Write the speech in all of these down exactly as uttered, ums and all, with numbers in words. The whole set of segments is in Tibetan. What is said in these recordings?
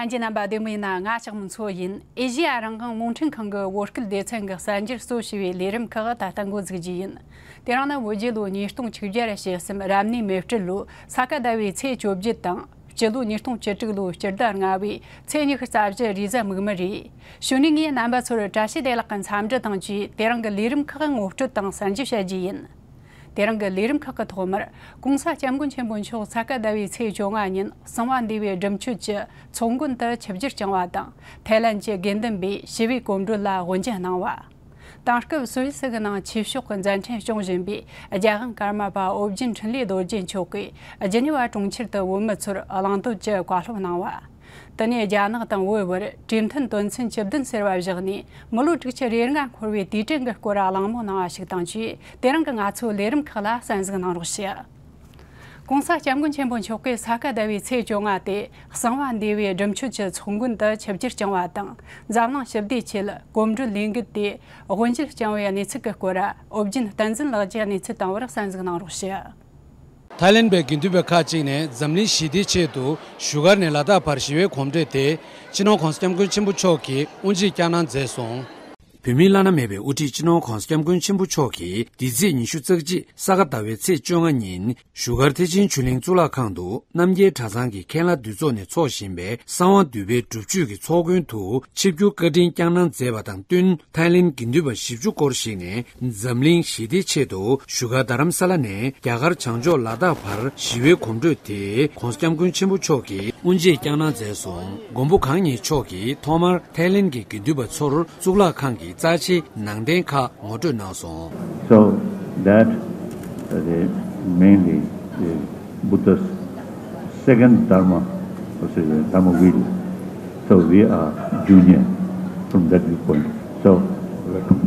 ལྷན་རྒྱས་རྣམ་པ་བདེ་མོ་ཡིན་ན། ང་ལྕགས་མོ་མཚོ་ཡིན། ཨེ་ཤེ་ཡ་རང་དབང་རླུང་འཕྲིན་ཁང་གི་བོད་སྐད་སྡེ་ཚན་གྱི་གསར་འགྱུར་གཙོ་བྱས་པའི་ལས་རིམ་ཁག་ད་ལྟ་འགོ་འཛུགས་རྒྱུ་ཡིན། དེ་རིང་ནི་བོད་རྒྱལ་ལོ་ཉིས་སྟོང་བཅུ་བརྒྱ་ར་ཞེ་གསུམ་རབ་གནས་མེ་སྤྲེལ་ལོའི་ས་ག་ཟླ་བའི་ཚེས་བཅོ་བརྒྱད་དང་། སྤྱི་ལོ་ཉིས་སྟོང་བཅུ་དྲུག་ལོའི་སྤྱི་ཟླ་ལྔ་པའི་ཚེས་ཉི་ཤུ་རྩ་བཞི་རེས་གཟའ་མིག་དམར་རེད། གཞུག་ནས་ངས་རྣམ་པ་ཚོར་བཀྲ་ཤིས་བདེ་ལེགས་ཀྱི་འཚམས་འདྲི་དང་བཅས་དེ་རིང་གི་ལས་རིམ་ཁག་ངོ་སྤྲོད་དང་གསར་འགྱུར་བཤད་རྒྱུ་ཡིན། དེ་རིང་གི་ལས་རིམ་ཁག་གི་ཐོག་མར་༸གོང་ས་༸སྐྱབས་མགོན་ཆེན་པོ་མཆོག་ས་ག་ཟླ་བའི་ཚེས་བཅོ་ལྔ་ཉིན་གསང་བ་འདུས་པའི་སྒྲུབ་མཆོད་ཀྱི་ཚོགས་མགོན་དུ་ཆིབས་བསྒྱུར་བསྐྱངས་པ་དང་། ཐའི་ལན་གྱི་དགེ་འདུན་པས་ཞི་བའི་གོམ་བགྲོད་ལ་དབུ་འབྱེད་གནང་བ། དེང་སྐབས་སུད་སི་གི་ནང་ཆོས་ཕྱོགས་ཀྱི་མཛད་འཕྲིན་སྐྱོང་བཞིན་པའི་རྒྱལ་དབང་ཀརྨ་པ་ཨོ་རྒྱན་འཕྲིན་ལས་རྡོ་རྗེ་མཆོག་གིས་ཇི་ནི་ཝ་གྲོང་ཁྱེར་དུ་བོད་མི་ཚོར་གླེང་འདོད་ཀྱི་བཀའ་སློབ་གནང་བ། དེ་ནས་རྒྱ་ནག་དང་བོད་བར་གྲོས་མཐུན་དོན་ཚན་བཅུ་བདུན་ཟེར་བ་བཞག་ནས་མི་ལོ་དྲུག་ཅུ་རེ་ལྔ་འཁོར་བའི་དུས་དྲན་གྱི་སྐོར་གླེང་མོལ་གནང་བ་ཞིག་དང་བཅས། དེ་རིང་གི་ང་ཚོའི་ལས་རིམ་ཁག་ལ་གསན་གཟིགས་གནང་རོགས་ཞུ། ༸གོང་ས་༸སྐྱབས་མགོན་ཆེན་པོ་མཆོག་གིས་ས་ག་ཟླ་བའི་ཚེས་བཅོ་ལྔ་སྟེ་གསང་བ་འདུས་པའི་སྒྲུབ་མཆོད་ཀྱི་ཚོགས་མགོན་དུ་ཆིབས་བསྒྱུར་བསྐྱངས་པ་དང་། འཛམ་གླིང་ཞི་བདེའི་ཆེད་གོམ་བགྲོད་ལས་འགུལ་དེ་དབུ་འབྱེད་བསྐྱངས་པའི་གནས་ཚུལ་གྱི་སྐོར་ཨོ་རྒྱན་བསྟན་འཛིན་ལགས་ཀྱིས་གནས་ཚུལ་བཏང་བར་གསན་གཟིགས་གནང་རོགས་ཞུ། ཐའི་ལེན་པའི་དགེ་འདུན་པ་ཁག་ཅིག་ནས་འཛམ་གླིང་ཞི་བདེའི་ཆེད་དུ་བཞུགས་སྒར་ནས་ལ་དྭགས་བར་ཞི་བའི་གོམ་བགྲོད་དེ་སྤྱི་ནོར་༸གོང་ས་༸སྐྱབས་མགོན་ཆེན་པོ་མཆོག་གིས་དབུ་འབྱེད་བསྐྱངས་གནང་མཛད་སོང་། བོད་མིའི་བླ་ན་མེད་པའི་དབུ་ཁྲིད་སྤྱི་ནོར་༸གོང་ས་༸སྐྱབས་མགོན་ཆེན་པོ་མཆོག་གིས་འདི་ཚེས་ཉི་ཤུ་རྩ་གཅིག་ས་ག་ཟླ་བའི་ཚེས་བཅོ་ལྔ་ཉིན་བཞུགས་སྒར་ཐེག་ཆེན་ཆོས་གླིང་གཙུག་ལག་ཁང་དུ་རྣམ་རྒྱལ་གྲྭ་ཚང་གི་མཁན་བླ་འདུས་ཚོགས་ནས་འཚོགས་བཞིན་པའི་གསང་བ་འདུས་པའི་སྒྲུབ་མཆོད་ཀྱི་ཚོགས་མགོན་དུ་ཆིབས་བསྒྱུར་བཀའ་དྲིན་བསྐྱངས་གནང་མཛད་པ་དང་བསྟུན། ཐའི་ལེན་དགེ་འདུན་པ་བཞི་བཅུ་སྐོར་ཞིག་ནས་འཛམ་གླིང་ཞི་བདེའི་ཆེད་དུ་བཞུགས་སྒར་རྡ་རམ་ས་ལ་ནས་རྒྱ་གར་བྱང་ཕྱོགས་ལ་དྭགས་བར་ཞི་བའི་གོམ་བགྲོད་དེ་༸གོང་ས་༸སྐྱབས་མགོན་ཆེན་པོ་མཆོག་གིས་དབུ་འབྱེད་བསྐྱངས་གནང་མཛད་སོང་། མགོན་པོ་གང་ཉིད་མཆོག་གིས་ཐོག་མར་ཐའི་ལེན་གྱི་དགེ་འདུན་པ་ཚོར་གཙུག་ལག་ཁང་གི་རྩ་ཆེའི་ནང་རྟེན་ཁག་ངོ་སྤྲོད་གནང་སོང་། So that, uh, the, mainly the Buddha's second Dharma, or say the Dharma wheel. So we are junior from that viewpoint. So, welcome.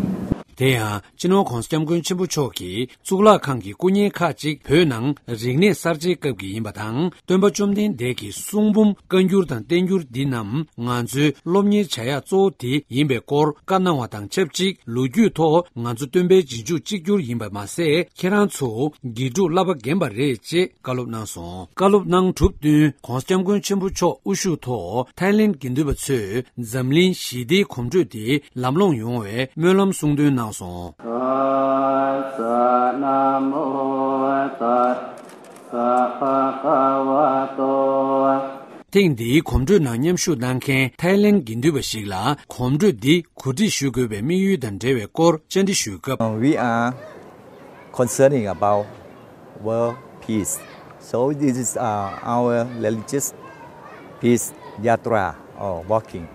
དེ་ཡང་སྤྱི་ནོར་༸གོང་ས་༸སྐྱབས་མགོན་ཆེན་པོ་མཆོག་གིས་གཙུག་ལག་ཁང་གི་སྐུ་བརྙན་ཁག་ཅིག་བོད་ནང་རིག་གནས་གསར་བརྗེའི་སྐབས་ཀྱི་ཡིན་པ་དང་། སྟོན་པ་བཅོམ་ལྡན་འདས་ཀྱི་གསུང་འབུམ་བཀའ་འགྱུར་དང་བསྟན་འགྱུར་འདི་རྣམས་ང་ཚོའི་སློབ་གཉེར་བྱ་ཡག་གཙོ་བོ་དེ་ཡིན་པའི་སྐོར་བཀའ་གནང་བ་དང་ཆབས་ཅིག་ལོ་རྒྱུས་ཐོག་ང་ཚོ་སྟོན་པའི་རྗེས་འཇུག་གཅིག་གྱུར་ཡིན་པ་མ་ཟད། ཁྱེད་རང་ཚོ་དགེ་ཕྲུག་བསླབ་པ་རྒན་པ་རེད་ཅེས་བཀའ་སློབ་གནང་སོང་། བཀའ་སློབ་གནང་གྲུབ་བསྟུན་༸གོང་ས་༸སྐྱབས་མགོན་ཆེན་པོ་མཆོག་དབུ་བཞུགས་ཐོག་ཐའི་ལེན་དགེ་འདུན་པ་ཚོས་འཛམ་གླིང་ཞི་བདེའི་གོམ་བགྲོད་དེ་ལམ་ལྷོང་ཡོང་བའི་སྨོན་ལམ་གསུང་འདོན་གནང་སོང་། ཐེངས་འདིའི་གོམ་བགྲོད་ནང་མཉམ་ཞུགས་གནང་མཁན་ཐའི་ལེན་དགེ་འདུན་པ་ཞིག་ལ་གོམ་བགྲོད་འདི་གོ་སྒྲིག་ཞུ་དགོས་པའི་དམིགས་ཡུལ་དང་འབྲེལ་བའི་སྐོར་བཅར་འདྲི་ཞུས་སྐབས། Uh, we are concerning about world peace. So this is, uh, our religious peace yatra or walking.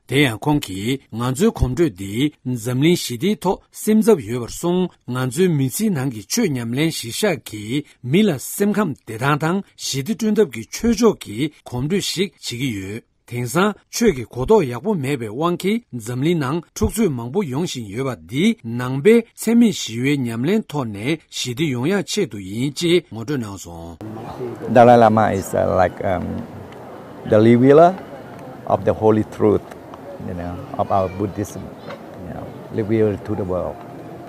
དེ་ཡང་ཁོང་གིས་ང་ཚོའི་གོམ་བགྲོད་འདི་འཛམ་གླིང་ཞི་བདེའི་ཐོག་སེམས་འཚབ་ཡོད་པར་སོང་། ང་ཚོའི་མི་ཚེའི་ནང་གི་ཆོས་ཉམས་ལེན་གཞིར་བཞག་གིས་མི་ལ་སེམས་ཁམས་བདེ་ཐང་དང་ཞི་བདེ་བསྐྲུན་ཐབས་ཀྱི་ཆོས་ཕྱོགས་ཀྱི་གོམ་བགྲོད་ཞིག་བྱེད་ཀྱི་ཡོད། དེང་སང་ཆོས་ཀྱི་གོ་རྟོགས་ཡག་པོ་མེད་པའི་དབང་གིས་འཛམ་གླིང་ནང་འཁྲུག་རྩོད་མང་པོ་ཡོང་བཞིན་ཡོད་པ་འདི་ནང་པའི་འཚེ་མེད་ཞི་བའི་ཉམས་ལེན་ཐོག་ནས་ཞི་བདེ་ཡོང་ཡག་ཆེད་དུ་ཡིན་ཅེས་ངོ་སྤྲོད་གནང་སོང་། Dalai Lama is, uh, like, um, the revealer of the holy truth, you know, of our Buddhism, you know, reveal to the world.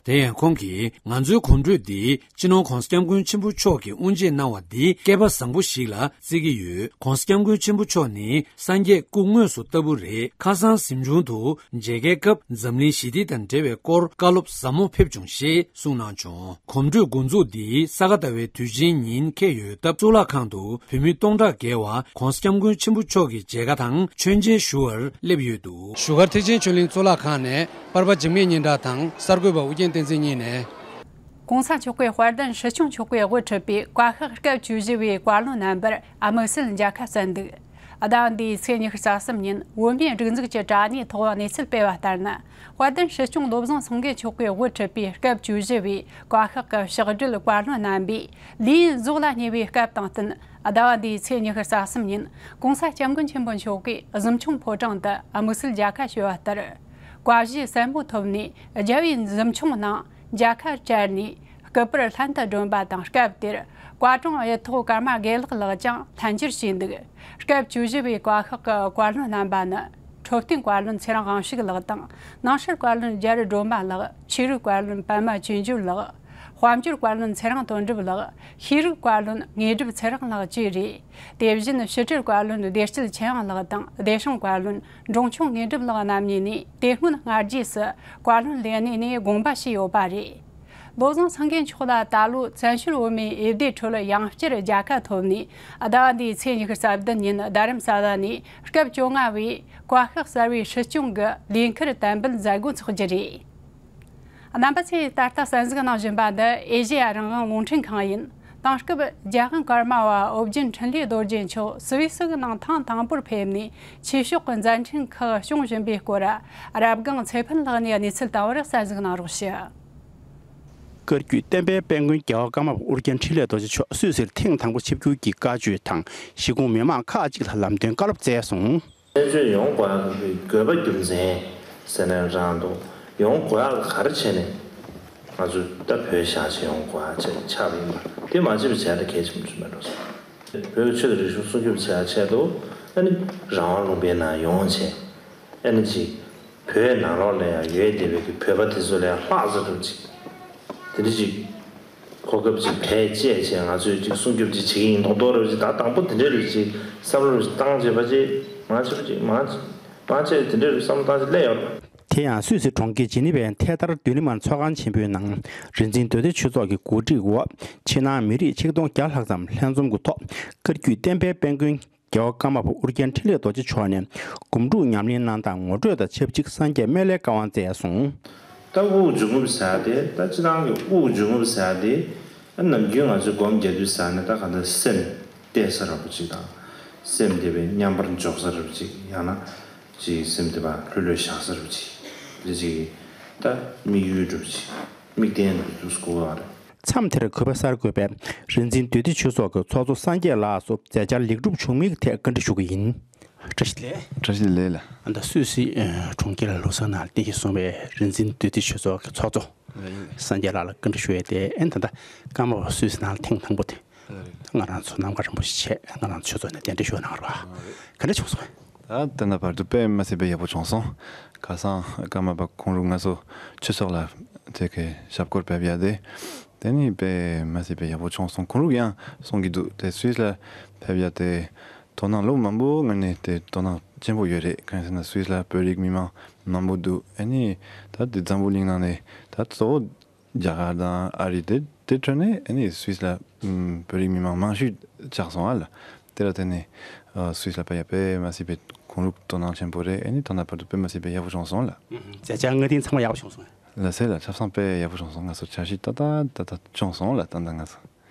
དེ་ཡང་ཁོང་གིས་ང་ཚོའི་གོམ་བགྲོད་འདི་སྤྱི་ནོར་༸གོང་ས་༸སྐྱབས་མགོན་ཆེན་པོ་མཆོག་གིས་དབུ་འབྱེད་གནང་བ་འདི་སྐལ་པ་བཟང་པོ་ཞིག་ལ་བརྩི་གི་ཡོད། ༸གོང་ས་༸སྐྱབས་མགོན་ཆེན་པོ་མཆོག་ནི་སངས་རྒྱས་སྐུ་དངོས་སུ་ལྟ་བུ་རེད། ཁ་སང་གཟིམ་ཆུང་དུ་མཇལ་ཁའི་སྐབས་འཛམ་གླིང་ཞི་བདེ་དང་འབྲེལ་བའི་སྐོར་བཀའ་སློབ་ཟབ་མོ་ཕེབས་བྱུང་ཞེས་གསུངས་གནང་བྱུང་། གོམ་བགྲོད་འགོ་འཛུགས་འདི་ས་ག་ཟླ་བའི་དུས་ཆེན་ཉིན་འཁེལ་ཡོད་སྟབས། གཙུག་ལག་ཁང་དུ་བོད་མི་སྟོང་ཕྲག་བརྒལ་བ་༸གོང་ས་༸སྐྱབས་མགོན་ཆེན་པོ་མཆོག་གི་མཇལ་ཁ་དང་མཆོད་མཇལ་ཞུ་བར་སླེབས་ཡོད་འདུག་བཞུགས་སྒར་ཐེག་ཆེན་ཆོས་གླིང་གཙུག་ལག་ཁང་ནས་པར་པ་འཇིགས་མེད་སྙན་གྲགས་དང་གསར་འགོད་པ་ཨུ་རྒྱན་བསྟན་འཛིན་གཉིས་ནས། ༸གོང་ས་མཆོག་གིས་དཔལ་ལྡན་སྲིད་སྐྱོང་མཆོག་གིས་དབུ་ཁྲིད་པའི་བཀའ་ཤག་སྐབས་བཅུ་བཞི་པའི་བཀའ་བློན་རྣམ་པར་དམིགས་བསལ་མཇལ་ཁ་བསྩལ་འདུག་ཟླ་བ་འདིའི་ཚེས་ཉི་ཤུ་རྩ་གསུམ་ཉིན་བོད་མིའི་སྒྲིག་འཛུགས་ཀྱི་དྲ་གནས་ཐོག་གནས་ཚུལ་སྤེལ་བ་ལྟར་ན། དཔལ་ལྡན་སྲིད་སྐྱོང་བློ་བཟང་སེང་གེ་མཆོག་གིས་དབུ་ཁྲིད་པའི་སྐབས་བཅུ་བཞི་པའི་བཀའ་ཤག་གི་ཕྱག་སྦྲེལ་བཀའ་བློན་རྣམ་པས་ལས་ཡུན་རྫོགས་ལ་ཉེ་བའི་སྐབས་དང་བསྟུན། ཟླ་བ་འདིའི་ཚེས་ཉི་ཤུ་རྩ་གསུམ་ཉིན་༸གོང་ས་༸སྐྱབས་མགོན་ཆེན་པོ་མཆོག་གིས་གཟིམ་ཆུང་ཕོ་བྲང་དུ་དམིགས་བསལ་མཇལ་ཁ་ཞུ་བ་ལྟར། བཀའ་བཞེས་གསལ་མོ་ཐོབ་ནས་རྒྱལ་བའི་གཟིམ་ཆུང་ནང་མཇལ་ཁ་བཅར་ནས་སྐུ་པར་ལྷན་དུ་སྒྲོན་པ་དང་། སྐབས་དེར་བཀའ་དྲུང་གཡུ་ཐོག་ཀརྨ་དགེ་ལེགས་ལགས་ཀྱང་ལྷན་བཅར་བྱས་འདུག་སྐབས་བཅུ་བཞི་པའི་བཀའ་ཤག་གི་བཀའ་བློན་རྣམ་པ་ནི། འཕྲོད་བསྟེན་བཀའ་བློན་ཚེ་རིང་དབང་ཕྱུག་ལགས་དང་། ནང་སྲིད་བཀའ་བློན་རྒྱ་རི་སྒྲོལ་མ་ལགས། ཆོས་རིག་བཀའ་བློན་པདྨ་ཆོས་འབྱོར་ལགས། དཔལ་འབྱོར་བཀའ་བློན་ཚེ་རིང་དོན་གྲུབ་ལགས། ཤེས་རིག་བཀའ་བློན་དངོས་གྲུབ་ཚེ་རིང་ལགས་བཅས་རེད། དེ་བཞིན་ཕྱི་དྲིལ་བཀའ་བློན་བདེ་སྐྱིད་ཆོས་དབྱིངས་ལགས་དང་བདེ་སྲུང་བཀའ་བློན་འབྲོང་ཆུང་དངོས་གྲུབ་ལགས་རྣམ་གཉིས་ནས་དེ་སྔོན་སྔ་རྗེས་སུ་བཀའ་བློན་ལས་གནས་ནས་དགོངས་པ་ཞུས་ཡོད་པ་རེད། བློ་བཟང་སེང་གེ་མཆོག་ལ་ད་ལོ་བཙན་བྱོལ་བོད་མིའི་འོས་བསྡུའི་ཁྲོད་ཡང་བསྐྱར་རྒྱལ་ཁ་ཐོབ་ནས། ཟླ་བ་འདིའི་ཚེས་ཉི་ཤུ་རྩ་བདུན་ཉིན་རྡ་རམ་ས་ལ་ནས་སྐབས་བཅོ་ལྔ་བའི་བཀའ་ཤག་གསར་བའི་སྲིད་སྐྱོང་གི་ལས་འཁུར་དམ་འབུལ་མཛད་སྒོ་འཚོགས་རྒྱུ་རེད། རྣམ་པ་ཚོས་ད་ལྟ་གསན་གཟིགས་གནང་བཞིན་པ་འདི་ཨེ་ཤེ་ཡ་རང་དབང་རླུང་འཕྲིན་ཁང་ཡིན། དེང་སྐབས་རྒྱལ་དབང་ཀརྨ་པ་ཨོ་རྒྱན་འཕྲིན་ལས་རྡོ་རྗེ་མཆོག་སུད་སི་གི་ནང་ཐེངས་དང་པོར་ཕེབས་ནས་ཆོས་ཕྱོགས་ཀྱི་མཛད་འཕྲིན་ཁག་སྐྱོང་བཞིན་པའི་སྐོར། རབ་སྒང་ཚེ་ཕུན་ལགས་ནས་གནས་ཚུལ་བཏང་བར་གསན་གཟིགས་གནང་རོགས་ཞུ། བཀའ་བརྒྱུད་བསྟན་པའི་དཔལ་མགོན་རྒྱལ་བ་ཀརྨ་པ་ཨོ་རྒྱན་འཕྲིན་ལས་རྡོ་རྗེ་མཆོག་སུད་སིར་ཐེངས་དང་པོ་ཆིབས་བསྒྱུར་གྱི་བཀའ་ཆོས་དང་གཞིས་ཁོངས་མི་མང་ཁག་ཅིག་ལ་ལམ་སྟོན་བཀའ་སློབ་སྩལ་སོང་། བཙན་བྱོལ་ཡོང་དགོས་ཡག་གི་དགོས་པ་རྒྱུ་མཚན་ཟེར་ན་རང་འདུག་ཡོང་དགོས་ཡག་ག་རེ་བྱས་ནས་ང་ཚོས་ད་བོད་བཞག་བྱས་ཡོང་དགོས་ཡག་ཆེད་ཆགས་པ་ཡིན་པ་དེ་མ་བརྗེད་པ་བྱས་ད་གལ་ཆེན་པོ་ཞིག་མེད་འགྲོ་སོང་། བོད་ཀྱི་ཆོས་དང་རིག་གཞུང་སྲུང་སྐྱོབ་བྱེད་ཡག་ཆེད་དུ་ཨ་ནི་རང་དབང་ལུང་པའི་ནང་ཡོང་བྱས་ཨ་ནི་ཅིག་བོད་ནང་ལོགས་ལ་ཡང་ཡོད་བསྡད་པའི་གི་བོད་པ་དེ་ཚོ་ལ་ཡང་ལྷག་ཙམ་འགྲོ་ཅིག་དེ་འདྲ་ཅིག་གོ་སྐབས་ཅིག་བེད་སྤྱད་བྱས་ང་ཚོས་ཅིག་སྲུང་སྐྱོབ་ཅིག་བྱེད་ཀྱི་ཡིན་མདོག་མདོག་རེད་ཅིག་ད་དང་པོ་དེ་འདྲ་རེད་ཅིག་བསམ་བློ་ཅིག་བཏང་བྱས་པ་ཅིག་མ་བྱས་པ་ཅིག་མ་མ་བྱས་དེ་འདྲ་རེད་བསམ་བློ་བཏང་ཅིག་སླེབས་ཡོད་རེད། དེ་ཡང་སུད་སི་གྲོང་ཁྱེར་ཇི་ནི་ཝའི་ཐད་དར་ལྡི་ལི་མར་ཚོགས་ཁང་ཆེན་པོའི་ནང་རིག་འཛིན་འདུས་སྡེ་ཆོས་ཚོགས་ཀྱི་གོ་སྒྲིག་འོག་ཕྱི་ནང་མི་རིགས་ཆིག་སྟོང་བརྒྱ་ལྷག་ཙམ་ལྷན་འཛོམས་ཀྱི་ཐོག་བཀའ་བརྒྱུད་བསྟན་པའི་དཔལ་མགོན་རྒྱལ་བ་ཀརྨ་པ་ཨོ་རྒྱན་འཕྲིན་ལས་རྡོ་རྗེ་མཆོག་ནས་སྒོམ་སྒྲུབ་ཉམས་ལེན་གནང་སྟངས་ངོ་སྤྲོད་དང་ཆབས་ཅིག་སངས་རྒྱས་སྨན་བླའི་བཀའ་དབང་སྩལ་སོང་། ད་དབུགས་འབྱུང་རྔུབ་ཟེར་ཡ་དེ་ད་སྤྱིར་བཏང་གི་དབུགས་འབྱུང་རྔུབ་ཟེར་ཡ་དེ་ཨ་ནམ་རྒྱུན་ང་ཚོས་སྒོམ་རྒྱག་དུས་ཟེར་ནས་ད་ག་འདྲ་སེམས་གཏད་ས་ར་བ་ཅིག་དང་། སེམས་དེ་བས་མཉམ་པར་འཇོག་ས་ར་བ་ཅིག་ཡང་ན་ཅིག་སེམས་དེ་བ་ལྷོད་ལྷོད་བཞག་ས་ར་བ་ཅིག་དེ་ཅིག་ད་དམིགས་ཡུལ་འགྲུབ་ཅིག་དམིགས་རྟེན་འགྲུབ་ཅིག་དགོས་པ་རེད། མཚམས་དེར་གུས་པ་གསར་འགོད་པས་རིག་འཛིན་འདུས་སྡེ་ཆོས་ཚོགས་ཀྱི་ཚོགས་གཙོ་སངས་རྒྱས་ལགས་སུ་མཛད་འཆར་ལེགས་གྲུབ་བྱུང་མིན་གྱི་ཐད་བཀའ་འདྲི་ཞུ་གི་ཡིན། བཀྲ་ཤིས་བདེ་ལེགས། བཀྲ་ཤིས་བདེ་ལེགས་ལགས། ཨ་ད་སུད་སི་ཨ་གྲོང་ཁྱེར་ལུ་སི་ནང་བསྟན་གྱིས་བཟུང་བའི་རིག་འཛིན་འདུས་སྡེ་ཆོས་ཚོགས་ཀྱི་ཚོགས་གཙོ་ལགས་ཡིན། སངས་རྒྱས་ལགས་ལ་བཀའ་འདྲི་ཞུ་ཡས་དེ་ཨེ་ད་ལྟ་ཀརྨ་པ་སུད་སི་ནང་ལ་ཐེངས་དང་པོ་དེ་ལགས་ཡིན། ང་རང་ཚོ་ནམ་མཁའ་རིན་པོ་ཆེ་བྱས་ང་རང་ཚོ་ཚོགས་ནས་གདན་འདྲེན་ཞུ་གནང་རོགས། ག་འདྲ་བྱུང་སོང་། ད་དེ་འདྲ་བར་དུ་དཔེ་མ་སྲིད་པའི་ཡག་པོ་བྱུང་སོང་། ཁ་སང་ཀརྨ་པ་ཁོང་རུ་ང་ཚོ་ཆོས་ཚོགས་ལ་དེ་གའི་ཞབས་སྐོར་ཕེབས་ཡ་དེ། དེ་ནི་དཔེ་མ་སྲིད་པའི་ཡག་པོ་བྱུང་སོང་། ཁོང་རུ་ཡང་གསུང་གི་འདུག་དེ་སུད་སི་ལ་ཕེབས་ཡ་དེ་དོ་སྣང་ལོ་མང་པོ་ངོས་ནས་དེ་དོ་སྣང་ཆེན་པོ་ཡོད་རེད། གང་ཡིན་ཟེར་ན་སུད་སི་ལ་བོད་རིགས་མི་མང་མང་པོ་འདུག་ཨ་ནི་ད་དེ་འཛམ་བུ་གླིང་ནང་ནས་ད་གཙོ་བོ་རྒྱ་གར་དང་ཨ་རི་དེ་དེ་ཁྲོད་ནས་ཨ་ནི་སུད་སི་ལ་ཨམ་བོད་རིགས་མི་མང་མང་ཤོས་ཆགས་སོང་ཨ་ལ། དེ་ལ་བརྟེན་ནས་ཨ་སུད་སི་ལ་ཕེབས་ཡ་དཔེ་མ་སྲིད་པའི་ཁོང་རུ་དོ་སྣང་ཆེན་པོ་རེད། ཨ་ནི་ད་ལྟ་བར་དུ་དཔེ་མ་སྲིད་པའི་ཡག་པོ་བྱུང་སོང་ལ། ཨུམ། མཛད་འཆར་སྔ་རྟིང་ཚང་མ་ཡག་པོ་བྱུང་སོང་། ལགས་སེ་ལགས། ཆབ་གསང་དཔེ་ཡག་པོ་བྱུང་སོང་། ང་ཚོ་འཆར་གཞི་ཏག་ཏག་ཏག་ཏག་བྱུང་སོང་ལ་ད་ལྟ་ང་ཚོ།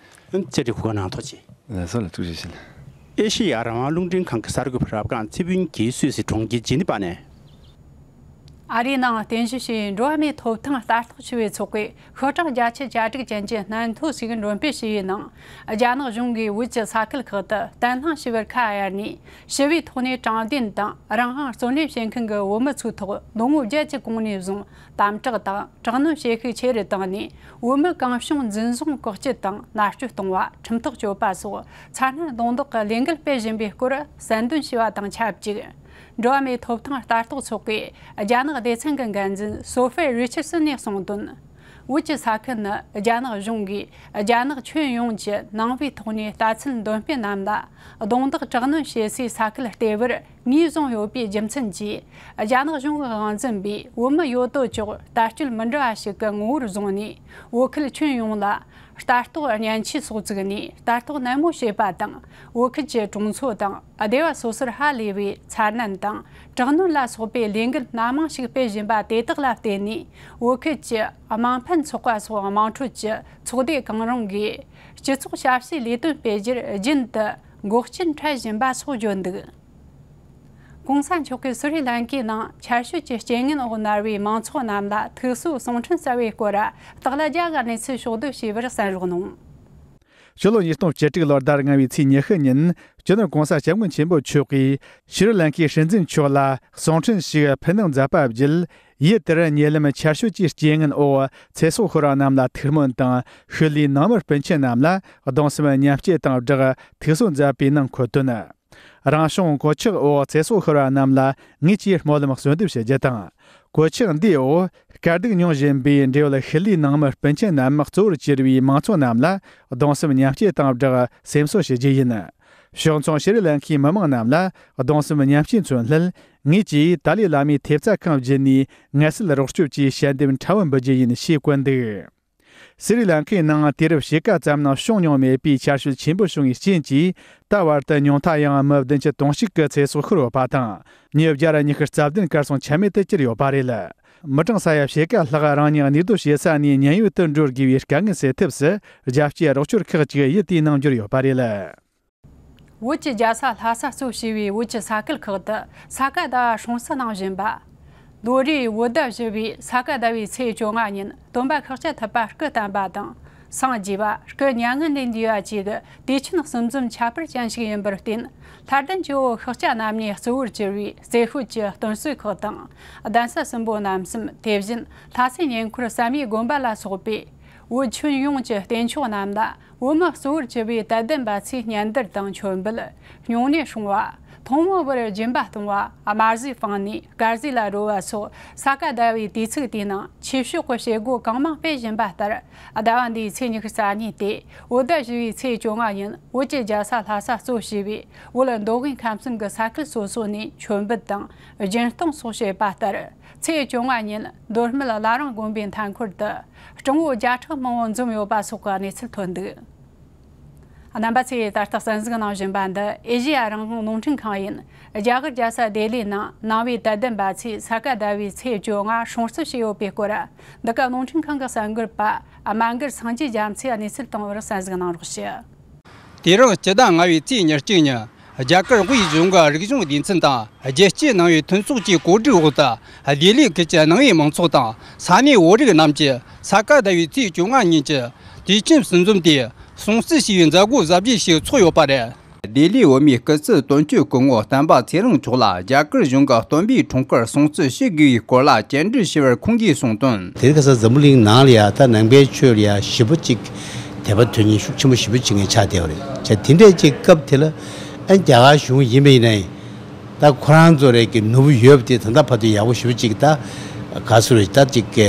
ཨ་ནི་བཅར་འདྲི་གོ་སྐབས་གནང་ཐུགས་རྗེ་ཆེ། ལགས་སོ་ལགས། ཐུགས་རྗེ་ཆེ་ལགས། ཨེ་ཤེ་ཡ་རང་དབང་རླུང་འཕྲིན་ཁང་གི་གསར་འགོད་པ་རབ་སྒང་ཚེ་ཕུན་གྱིས་སུད་སི་གྲོང་ཁྱེར་ཇི་ནི་པ་ནས། ཨ་རིའི་ནང་རྟེན་གཞི་བྱས་པའི་འགྲོ་བ་མིའི་ཐོབ་ཐང་ལྟ་རྟོག་ཞུ་བའི་ཚོགས་པས་ཤོག་གྲངས་བརྒྱད་ཅུ་གྱ་དྲུག་ཅན་གྱི་སྙན་ཐོ་ཞིག་འགྲེམས་སྤེལ་བྱས་པའི་ནང་། རྒྱ་ནག་གཞུང་གིས་བོད་ཀྱི་ས་ཁུལ་ཁག་ཏུ་བརྟན་ལྷིང་ཞུ་བར་ཁ་གཡར་ནས། ཞི་བའི་ཐོག་ནས་དྲང་བདེན་དང་རང་དབང་རྩོད་ལེན་བྱེད་མཁན་གྱི་བོད་མི་ཚོའི་ཐོག་ལོ་ངོ་བརྒྱད་ཀྱི་གོང་ནས་བཟུང་དམ་དྲག་དང་། དྲག་གནོན་བྱེད་ཤུགས་ཆེ་རུ་བཏང་ནས། བོད་མི་གང་བྱུང་འཛིན་བཟུང་། བཀག་སྐྱིལ་དང་མནར་གཅོད་གཏོང་བ། ཁྲིམས་ཐག་གཅོད་པ་སོགས་མཚན་སྙན་རྡུང་རྡེག་གི་ལས་འགུལ་སྤེལ་བཞིན་པའི་སྐོར་གསལ་འདོན་བྱས་པ་དང་ཆབས་ཅིག་འགྲོ་བ་མིའི་ཐོབ་ཐང་ལྟ་རྟོག་ཚོགས་པས་རྒྱ་ནག་སྡེ་ཚན་གྱི་འགན་འཛིན་སོ་ཧྥེ་རི་ཆར་སོན་ནས་གསུངས་དོན། བོད་ཀྱི་ས་ཁུལ་ནི་རྒྱ་ནག་གཞུང་གིས་རྒྱ་ནག་ཁྱོན་ཡོངས་ཀྱི་ནང་པའི་ཐོག་ནས་ལྟ་ཚུལ་འདོན་སྤེལ་རྣམས་ལ་རྡུང་རྡེག་དྲག་གནོན་བྱེད་སའི་ས་ཁུལ་ལྟེ་བར་ངོས་བཟུང་ཡོད་པའི་རྒྱུ་མཚན་གྱིས། རྒྱ་ནག་གཞུང་གི་དབང་འཛིན་པས་བོད་མི་ཡོད་དོ་ཅོག་ལྟ་སྤྱོད་མི་འདྲ་བ་ཞིག་གི་ངོ་བོར་བཟུང་ནས། བོད་ཁུལ་ཁྱོན་ཡོངས་ལ་ལྟ་རྟོག་བརྙན་ཆས་སོགས་བཙུགས་ནས་ལྟ་རྟོག་ནན་མོ་བྱེད་པ་དང་། བོད་ཁུལ་གྱི་གྲོང་ཚོ་དང་སྡེ་བ་སོ་སོར་ཧ་ལས་པའི་མཚན་སྙན་དང་དྲག་གནོན་ལ་སོགས་པའི་ལས་འགུལ་སྣ་མང་ཞིག་སྤེལ་བཞིན་པ་དེ་དག་ལ་བརྟེན་ནས། བོད་ཁུལ་གྱི་དམངས་ཕན་ཚོགས་པ་སོགས་དམངས་ཁྲོད་ཀྱི་ཚོགས་སྡེ་གང་རུང་གིས་སྤྱི་ཚོགས་ཞབས་ཞུའི་ལས་དོན་སྤེལ་རྒྱུར་རྒྱུན་དུ་འགོག་རྐྱེན་འཕྲད་བཞིན་པ་སོགས་བརྗོད་འདུག་གོང་ས་མཆོག་གིས་སི་རི་ལན་ཀའི་ནང་ཆར་ཞོད་ཀྱི་རྐྱེན་ངན་འོག་མནར་བའི་མང་ཚོགས་རྣམས་ལ་ཐུགས་གསོའི་གསུང་འཕྲིན་སྩལ་བའི་སྐོར། སྟག་ལྷ་རྒྱལ་གྱིས་གནས་ཚུལ་ཕྱོགས་བསྡུས་ཞུས་པར་གསན་རོགས་གནང་། ཕྱི་ལོ་ཉིས་སྟོང་བཅུ་དྲུག་ལོར་ཟླ་ལྔ་བའི་ཚེས་ཉི་ཤུ་ཉིན། སྤྱི་ནོར་༸གོང་ས་༸སྐྱབས་མགོན་ཆེན་པོ་མཆོག་གིས་ཤྲི་ལན་ཀའི་སྲིད་འཛིན་མཆོག་ལ་གསུང་འཕྲིན་ཞིག་ཕུལ་གནང་མཛད་པ་བརྒྱུད། ཡུལ་དེར་ཉེ་ལམ་ཆར་ཞོད་ཀྱི་རྐྱེན་ངན་འོག་ཚེ་སྲོག་ཤོར་བ་རྣམས་ལ་ཐུགས་སྨོན་དང་། ཤུལ་ལུས་ནང་མི་སྤུན་མཆེད་རྣམས་ལ་གདུང་སེམས་མཉམ་སྐྱེད་དང་སྦྲགས་ཐུགས་གསོ་མཛད་པའི་ནང་འཁོད་དོན། རང་བྱུང་གོད་ཆག་འོག་ཚེ་སྲོག་ཤོར་བ་རྣམས་ལ་ངེད་ཀྱིས་སྨོན་ལམ་གསོལ་འདེབས་ཞུ་རྒྱུ་དང་། གོད་ཆག་འདིའི་འོག་དཀའ་སྡུག་མྱོང་བཞིན་པའི་འབྲེལ་ཡོད་ཤུལ་ལུས་ནང་མི་སྤུན་མཆེད་རྣམས་གཙོ་བོར་གྱུར་པའི་མང་ཚོགས་རྣམས་ལ་གདུང་སེམས་མཉམ་སྐྱེད་དང་སྦྲགས་སེམས་གསོ་ཞུ་རྒྱུ་ཡིན། ཕྱོགས་མཚུངས་ཤི་རི་ལང་ཀའི་མི་མང་རྣམས་ལ་གདུང་སེམས་མཉམ་སྐྱེད་མཚོན་སླད། ངེད་ཀྱིས་ཏཱ་ལའི་བླ་མའི་ཐེབས་རྩ་ཁང་བརྒྱུད་ནས་ངལ་སེལ་རོགས་སྐྱོབ་ཀྱི་ཞལ་འདེབས་ཕྲ་བོ་འབུལ་རྒྱུ་ཡིན་ཞེས་བཀོད་འདུག། སི་རི་ལང་ཀའི་ནང་དུས་རབས་ཕྱེད་ཀ་ཙམ་ནང་བྱུང་མྱོང་མེད་པའི་ཆར་ཞོད་ཆེན་པོ་བྱུང་བའི་རྐྱེན་གྱིས། ད་བར་དུ་ཉུང་མཐའ་ཡང་མི་བདུན་ཅུ་དོན་གཅིག་གི་ཚེ་སྲོག་ཤོར་ཡོད་པ་དང་། མི་བརྒྱ་ར་ཉི་ཤུ་རྩ་བདུན་གར་སོང་ཆ་མེད་དུ་གྱུར་ཡོད་པ་རེད། མི་གྲངས་ས་ཡ་ཕྱེད་ཀ་ལྷག་རང་ཉིད་གནས་སྡོད་བྱེད་ས་ནས་ཉེན་གཡོལ་དུ་འགྲོ་དགོས་པའི་དཀའ་ངལ་སེལ་ཐབས་སུ། རྒྱལ་སྤྱིའི་རོགས་སྐྱོར་ཁག་ཅིག་ཡིད་བརྟན་གནང་འབྱོར་ཡོད་པ་རེད། བོད་ཀྱི་རྒྱལ་ས་ལྷ་ས་གཙོ་བྱས་པའི་བོད་ཀྱི་ས་ཁུལ་ཁག་ཏུ་ས་ག་ཟླ་བ་སྲུང་བརྩི་གནང་བཞིན་པ། ལོ་རེའི་བོད་ཟླ་བཞི་པའི་ས་ག་ཟླ་བའི་ཚེས་བཅོ་ལྔ་ཉིན་སྟོན་པ་ཤཱཀྱ་ཐུབ་པ་སྐུ་བལྟམས་པ་དང་། སངས་རྒྱས་པ། སྐུ་མྱ་ངན་ལས་འདས་པ་བཅས་ཀྱི་དུས་ཆེན་གསུམ་འཛོམས་ཁྱད་པར་ཅན་ཞིག་ཡིན་པར་བརྟེན། ལྷ་ལྡན་གྱི་བུ་ཤཱཀྱ་རྣམ་གཉིས་གཙོ་བོར་གྱུར་བའི་རྩེ་ཤོད་ཀྱི་སྟོན་གསོལ་ཁག་དང་། གདན་ས་གསུམ་པོ་རྣམ་གསུམ། དེ་བཞིན་ལྷ་སའི་ཉེ་འཁོར་བསམ་ཡས་དགོན་པ་ལ་སོགས་པའི་བོད་ཁྱོན་ཡོངས་ཀྱི་རྟེན་མཆོག་རྣམས་ལ། བོད་མི་གཙོ་བོར་གྱུར་པའི་དད་ལྡན་པ་ཚོས་སྙན་དར་དང་མཆོད་འབུལ། སྨྱུང་གནས་སྲུང་བ། ཐུན་མོང་བར་སྦྱིན་པ་གཏོང་བ། དམར་ཟས་སྤངས་ནས་དཀར་ཟས་ལ་རོལ་བ་སོགས། ས་ག་ཟླ་བའི་དུས་ཚིགས་དེའི་ནང་ཆོས་ཕྱོགས་ཀྱི་བྱེད་སྒོ་གང་མང་སྤེལ་བཞིན་པ་ལྟར། ཟླ་བ་འདིའི་ཚེས་ཉི་ཤུ་རྩ་གཉིས་ཏེ། བོད་ཟླ་བཞི་བའི་ཚེས་བཅོ་ལྔ་ཉིན། བོད་ཀྱི་རྒྱལ་ས་ལྷ་ས་གཙོ་བྱས་པའི་བོད་མདོ་དབུས་ཁམས་གསུམ་གྱི་ས་ཁུལ་སོ་སོ་ནས་མཆོད་འབུལ་དང་སྦྱིན་གཏོང་སོགས་བྱས་པ་ལྟར། ཚེས་བཅོ་ལྔ་ཉིན། མདོ་སྨད་བླ་བྲང་དགོན་པའི་མཐའ་འཁོར་དུ། སྤྲང་བོ་བརྒྱ་ཕྲག་མང་བོ་འཛོམས་ཡོད་པ་སོགས་ཀྱི་གནས་ཚུལ་ཐོན་འདུག། རྣམ་པ་ཚོས་ད་ལྟ་གསན་གཟིགས་གནང་བཞིན་པ་འདི་ཨེ་ཤེ་ཡ་རང་དབང་རླུང་འཕྲིན་ཁང་ཡིན། རྒྱ་གར་རྒྱལ་ས་ལྡི་ལིའི་ནང་ནང་པའི་དད་ལྡན་པ་ཚོས་ས་ག་ཟླ་བའི་ཚེས་བཅོ་ལྔ་སྲུང་བརྩི་བྱས་ཡོད་པའི་སྐོར། འདི་ག་རླུང་འཕྲིན་ཁང་གི་གསར་འགོད་པ་རྨ་སྒར་སངས་རྒྱས་རྒྱ་མཚོས་གནས་ཚུལ་བཏང་བར་གསན་གཟིགས་གནང་རོགས་ཞུ། དེ་རིང་སྤྱི་ཟླ་ལྔ་བའི་ཚེས་ཉེར་གཅིག་ཉིན། རྒྱ་གར་དབུས་གཞུང་གི་རིག་གཞུང་སྡེ་ཚན་དང་རྒྱལ་སྤྱིའི་ནང་པའི་མཐུན་ཚོགས་ཀྱི་གོ་སྒྲིག་འོག་ཏུ། ལྡི་ལི་ཁུལ་གྱི་ནང་པའི་མང་ཚོགས་དང་ས་གནས་བོད་རིགས་རྣམས་ཀྱིས་ས་ག་ཟླ་བའི་ཚེས་བཅོ་ལྔ་ཉིན་གྱི་དུས་ཆེན་གསུམ་འཛོམས་ཏེ། སྲུང་བརྩི་ཞུ་བའི་མཛད་སྒོ་གཟབ་རྒྱས་ཤིག་ཚོགས་ཡོད་པ་རེད། ལྡི་ལིའི་བོད་མིའི་སྐུ་ཚབ་དོན་གཅོད་སྐུ་ངོ་བསྟན་པ་ཚེ་རིང་མཆོག་ལ་རྒྱ་གར་གཞུང་གི་སྟོན་པའི་འཁྲུངས་སྐར་སྲུང་བརྩི་ཞུ་དགོས་པའི་སྐོར་ལ་བཅར་འདྲི་ཞུ་བར་ཁོང་གིས་གསུངས་དོན། དེ་རིང་ཁ་སང་འཛམ་བུ་གླིང་ནང་ལ་ཡ་ད་ནང་པའི་ཆོས་ལ་ཡ་ཞེ་པོ་ཅིག་དད་པ་དོན་གཉེར་ཤུགས་ཆེན་པོ་ཞེ་པོ་ཅིག་ངས་ཆགས་བསྡད་པ་རེད། བྱས་དེ་འདྲའི་ཅིག་སྐབས་དེ་ལ་ཨ་རྒྱ་གར་གཞུང་ཡིན་པ་ཡིན་ནའི་ད་ཁོ་རང་ཚོ་རེ་གི་ནོར་བུ་ཡོད་པ་དེ་ད་ལྟ་བར་དུ་ཡག་པོ་ཞེ་པོ་ཅིག་ད་ག་ཚོད་རེད། ད་ཅིག་གི་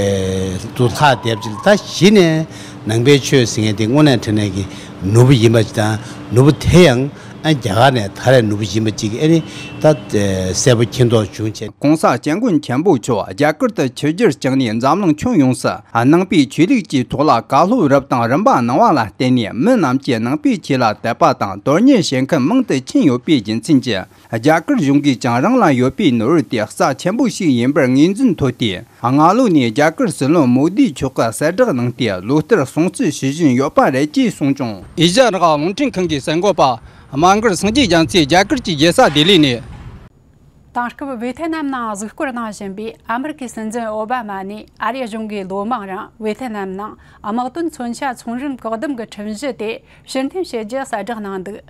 དུ་ལྷག་བསྡད་པ་ཅིག་ད་གཞི་ནས་ནང་པའི་ཆོས་ཟེར་མཁན་དེ་དངོས་གནས་དྲང་གནས་ཀྱི་ནོར་བུ་ཡིན་པ་ཅིག་དང་ནོར་བུ་དེ་ཡང་། ཨ་རྒྱ་གར་ནས་ད་རེས་ནོར་བུ་ཡིན་པ་ཅིག་ཨེ་ནི་ད་གསལ་པོ་མཁྱེན་རྟོགས་བྱུང་བྱས། ྋགོང་ས་ྋསྐྱབས་མགོན་ཆེན་པོ་མཆོག་རྒྱ་གར་དུ་ཆིབས་བསྒྱུར་བསྐྱངས་ནས་འཛམ་གླིང་ཁྱོན་ཡོངས་སུ་ནང་པའི་ཆོས་ལུགས་ཀྱི་ཐོག་ལ་བཀའ་སློབ་རབ་དང་རིམ་པ་གནང་བ་ལ་བརྟེན་ནས་མི་རྣམས་ཀྱིས་ནང་པའི་ཆོས་ལ་དད་པ་དང་དོན་གཉེར་བྱེད་མཁན་མང་དུ་ཕྱིན་ཡོད་པའི་རྒྱུ་མཚན་གྱིས། རྒྱ་གར་གཞུང་གིས་ཀྱང་རང་ལ་ཡོད་པའི་ནོར་བུ་དེ་རྩ་ཆེན་པོ་ཞིག་ཡིན་པར་ངོས་འཛིན་ཐོབ་སྟེ། སྔ་ལོ་ནས་རྒྱ་གར་སྲིད་བློན་མོ་དི་མཆོག་གིས་གསལ་བསྒྲགས་གནང་སྟེ་ལོ་ལྟར་སྲུང་བརྩི་ཞུ་བཞིན་ཡོད་པ་རེད་ཅེས་གསུངས་བྱུང་། ཨེ་ཤ་ཡ་རང་དབང་རླུང་འཕྲིན་ཁང་གི་གསར་འགོད་པ་རྨ་སྒར་སངས་རྒྱས་རྒྱ་མཚོས་རྒྱ་གར་གྱི་རྒྱལ་ས་ལྡི་ལི་ནས། དེང་སྐབས་ཝེ་ཐེ་ནམ་ནང་གཟིགས་སྐོར་གནང་བཞིན་པའི་ཨ་མེ་རི་ཀའི་སྲིད་འཛིན་ཨོ་བྷ་མ་ནས་ཨ་རིའི་གཞུང་གི་ལོ་མང་རིང་ཝེ་ཐེ་ནམ་ནང་དམག་དོན་མཚོན་ཆ་ཚོང་འབྲེལ་བཀག་སྡོམ་གྱི་ཁྲིམས་གཞི་དེ་ཕྱིར་འཐེན་བྱེད་རྒྱུ་གསལ་བསྒྲགས་གནང་འདུག།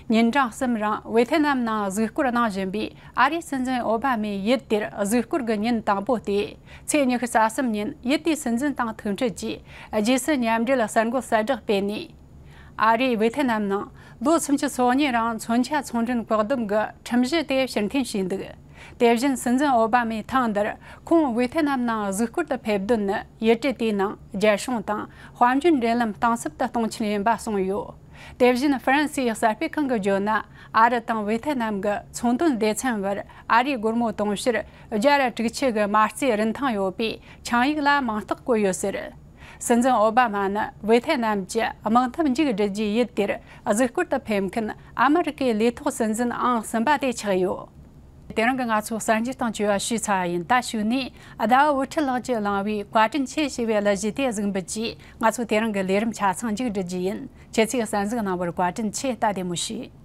ཉིན་གྲངས་གསུམ་རིང་ཝེ་ཐེ་ནམ་ནང་གཟིགས་སྐོར་གནང་བཞིན་པའི་ཨ་རིའི་སྲིད་འཛིན་ཨོ་བྷ་མའི་ཡུལ་དེར་གཟིགས་སྐོར་གྱི་ཉིན་དང་པོ་སྟེ། ཚེས་ཉི་ཤུ་རྩ་གསུམ་ཉིན་ཡུལ་དེའི་སྲིད་འཛིན་དང་ཐུག་འཕྲད་ཀྱིས་རྗེས་སུ་མཉམ་འབྲེལ་གསར་འགོད་གསལ་བསྒྲགས་སྤེལ་ནས། ཨ་རིས་ཝེ་ཐེ་ནམ་ནང་ལོ་སུམ་ཅུ་སོ་གཉིས་རིང་མཚོན་ཆ་ཚོང་འབྲེལ་བཀག་སྡོམ་གྱི་ཁྲིམས་གཞི་དེ་ཕྱིར་འཐེན་བྱས་འདུག། དེ་བཞིན་སྲིད་འཛིན་ཨོ་བྷ་མས་ཐེངས་འདིར་ཁོང་ཝེ་ཐེ་ནམ་ནང་གཟིགས་སྐོར་དུ་ཕེབས་དོན་ནི་ཡུལ་གྲུ་དེའི་ནང་རྒྱལ་སྲུང་དང་དཔལ་འབྱོར་འབྲེལ་ལམ་གཏིང་ཟབ་ཏུ་གཏོང་ཆེད་ཡིན་པ་གསུངས་ཡོད། དེ་བཞིན་ཧྥ་རན་སིའི་གསར་སྤེལ་ཁང་གིས་བརྗོད་ན། ཨ་རི་དང་ཝེ་ཐེ་ནམ་གྱི་ཚོང་དོན་སྡེ་ཚན་བར་ཨ་རིའི་སྒོར་མོ་དུང་ཕྱུར་བརྒྱ་ར་དྲུག་ཅུ་གི་མ་རྩའི་རིན་ཐང་ཡོད་པའི་ཆིངས་ཡིག་ལ་མིང་རྟགས་བཀོད་ཡོད་ཟེར། སྲིད་འཛིན་ཨོ་བྷ་མ་ནི་ཝེ་ཐེ་ནམ་གྱི་དམག་འཐབ་མཇུག་སྒྲིལ་རྒྱུའི་ཡུལ་དེར་གཟིགས་སྐོར་དུ་ཕེབས་མཁན་ཨ་མི་རི་ཀའི་ལས་ཐོག་སྲིད་འཛིན་ཨང་གསུམ་པ་དེ་ཆགས་ཡོད། དེ་རིང་གི་ང་ཚོའི་གསར་འགྱུར་དང་བཅས་པ་ཞུས་ཚར་བ་ཡིན། ད་གཞུག་ནས་ཟླ་བ་བུ་ཁྲིད་ལགས་ཀྱིས་བླངས་པའི་བཀའ་དྲིན་ཆེ་ཞེས་པའི་གླུ་གཞས་དེ་གཟིགས་འབུལ་གྱིས་ང་ཚོའི་དེ་རིང་གི་ལས་རིམ་ཆ་ཚང་མཇུག་སྒྲིལ་རྒྱུ་ཡིན། ཁྱེད་ཚོས་གསན་གཟིགས་གནང་བར་བཀའ་དྲིན་ཆེ། ད་བདེ་མོ་བྱོས།